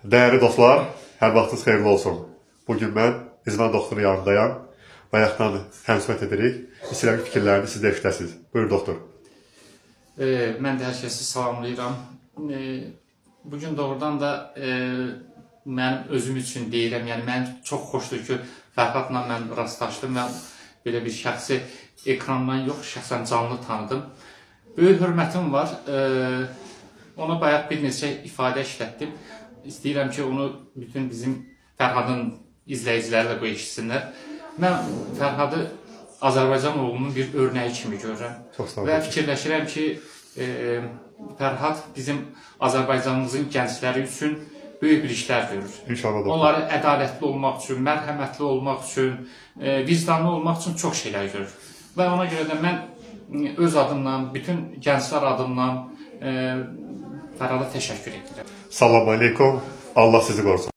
Dəyərli dostlar, hər vaxtınız xeyirli olsun. Bu gün mən İzvan doktorun yanındayam. Bayaqdan həmsöhbət edirik. İstəyirəm ki, fikirlərini siz də eşidəsiniz. Buyur doktor. Mən də hər kəsi salamlayıram. Bugün doğrudan da mənim özüm üçün deyirəm, yəni mənim çox xoşdur ki, Fərhadla mən rastlaşdım və belə bir şəxsi ekrandan yox, şəxsən canlı tanıdım. Böyük hörmətim var. Ona bayaq bir neçə ifadə işlətdim. İstəyirəm ki, onu bütün bizim Fərhadın izləyiciləri də bu eşitsinlər. Mən Fərhadı Azərbaycan oğlunun bir örnəyi kimi görürəm. Çox sağ olun. Və fikirləşirəm ki, Fərhad bizim Azərbaycanımızın gəncləri üçün böyük bir işlər görür. İnşallah doktor. Onları ədalətli olmaq üçün, mərhəmətli olmaq üçün, vicdanlı olmaq üçün çox şeylər görür. Və ona görə də mən öz adımdan, bütün gənclər adından Fərhada təşəkkür edirəm. Salam aleykum. Allah sizi qorusun.